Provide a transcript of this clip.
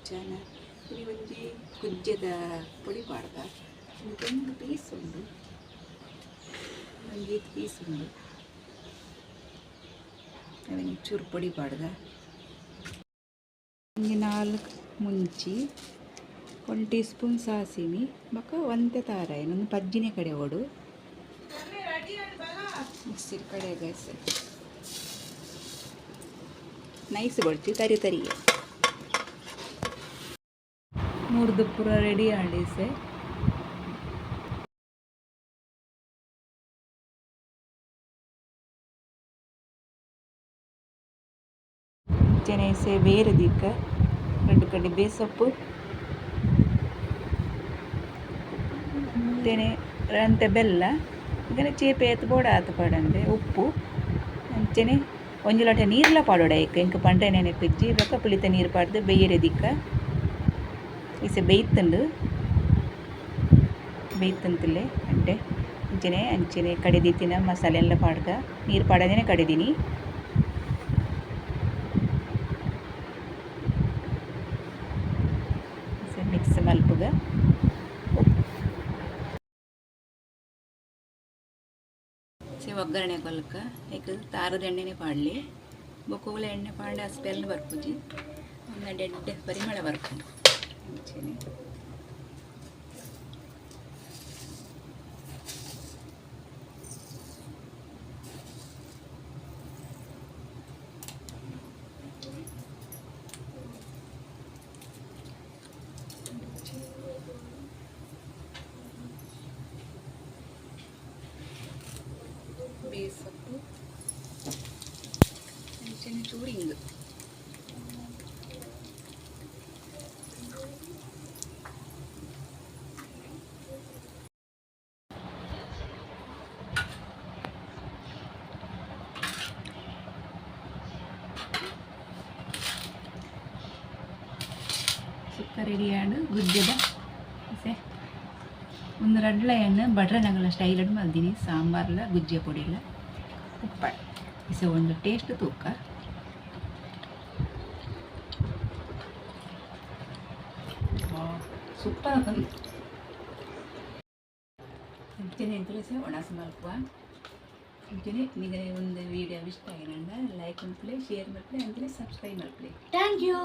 ಇಚ್ಚಾನ ಇನಿ ಒಂಜಿ ಗುಜ್ಜೆದ ಪೊಡಿ ಪಾಡ್ದ. ಒಂದು ಪೀಸ್ ಉಂಡು, ಒಂಜಿ ಪೀಸ್ ಉಂಡು. ಅವೆನ್ ಚೂರು ಪೊಡಿ ಪಾಡ್ದ. ಒಂಜಿ 4 ಮುಂಚಿ, 1 ಟೀ ಸ್ಪೂನ್ ಸಾಸಿಮಿ ಬೊಕ್ಕ ಒಂತೆ ತಾರಾಯಿ. ಒಂದು ಪಜ್ಜಿನೆ ಕಡೆ ಓಡು ಮಿಕ್ಸಿರ್ ಕಡೆ ಗೈಸ್ ನೈಸ್ ಬೊಡ್ಚಿ ತರಿ ತರಿಯೆ ಮೂರ್ದು ಪೂರ ರೆಡಿ ಆಂಡ್. ಅಂಚನೆ ಇಸೆ ಬೇರೆ ದೀಕ ರಡ್ಡ್ ಕಡೆ ಬೇಸೊಪ್ಪು ಅಂಚನೆ ಒಂತೆ ಬೆಲ್ಲ ಇಂಚನೆ ಚೇಪೆ ಏತ್ ಬೋಡಾತ್ ಪಾಡಂದೆ ಉಪ್ಪು ಅಂಚನೆ ಒಂಜಿ ಲೋಟ ನೀರ್ಲ ಪಾಡೊಡು ಐಕ್. ಎಂಕ್ ಪಂಡೆ ನೆನಪಿಜ್ಜಿ. ಬೊಕ ಪುಳಿತ ನೀರು ಪಾಡ್ದು ಬೇಯರೆ ದಿಕ್ಕ. ಇಸೆ ಬೇಯ್ತುಂಡು, ಬೇಯ್ತಂತುಲ್ಲೆ ಅಂಟೆ. ಅಂಚನೆ ಅಂಚನೆ ಕಡೆದಿತ್ತಿನ ಮಸಾಲೆ ಎಲ್ಲ ಪಾಡ್ದ, ನೀರು ಪಾಡದೇನೆ ಕಡೆದಿನಿ. ಮಿಕ್ಸ್ ಮಲ್ಪುಗ. ಸೆ ಒಗ್ಗರಣೆ ಕೊಲ್ಕ ಐಕ್ ತಾರದ ಎಣ್ಣೆನೆ ಪಾಡಲಿ. ಬೊಕ್ಕ ಒವ್ಲ ಎಣ್ಣೆ ಪಾಂಡ ಆ ಸ್ಮೆಲ್ ಬರ್ಪುಜಿ, ಒಂದೆಡ್ಡೆ ಪರಿಮಳ ಬರ್ಪುಂಡು. ಅಂಚನೆ ಬೇಸೊಪ್ಪು, ಅಂಚನೆ ಚೂರು ಇಂಗು. ಸುಕ್ಕ ರೆಡಿ ಆಂಡ್. ಗುಜ್ಜೆದ ಸೆ ಒಂದು ರಡ್ಲ ಎಣ್ಣೆ ಬಡ್ರನಗಲ ಸ್ಟೈಲ್ ಮಲ್ದಿನಿ. ಸಾಂಬಾರ್ಲ ಗುಜ್ಜೆ ಪೊಡಿಲ ಉಪ್ಪಾಡು. ಇಸೆ ಒಂದು ಟೇಸ್ಟ್ ತೂಕ. ಸೂಪರ್. ಅಂಚನೆ ಎಂಕುಲು ಇಸೆ ಒಣಸು ಮಲ್ಪುವ. ಅಂಚನೆ ನಿಗಲೆ ಒಂದು ವೀಡಿಯೋ ಇಷ್ಟ ಆಗಿನಂಡ ಲೈಕ್ ಮಲ್ಪಲೆ, ಶೇರ್ ಮಲ್ಪಲೆ, ಅಂಚನೆ ಸಬ್ಸ್ಕ್ರೈಬ್ ಮಲ್ಪಲೆ. Thank you.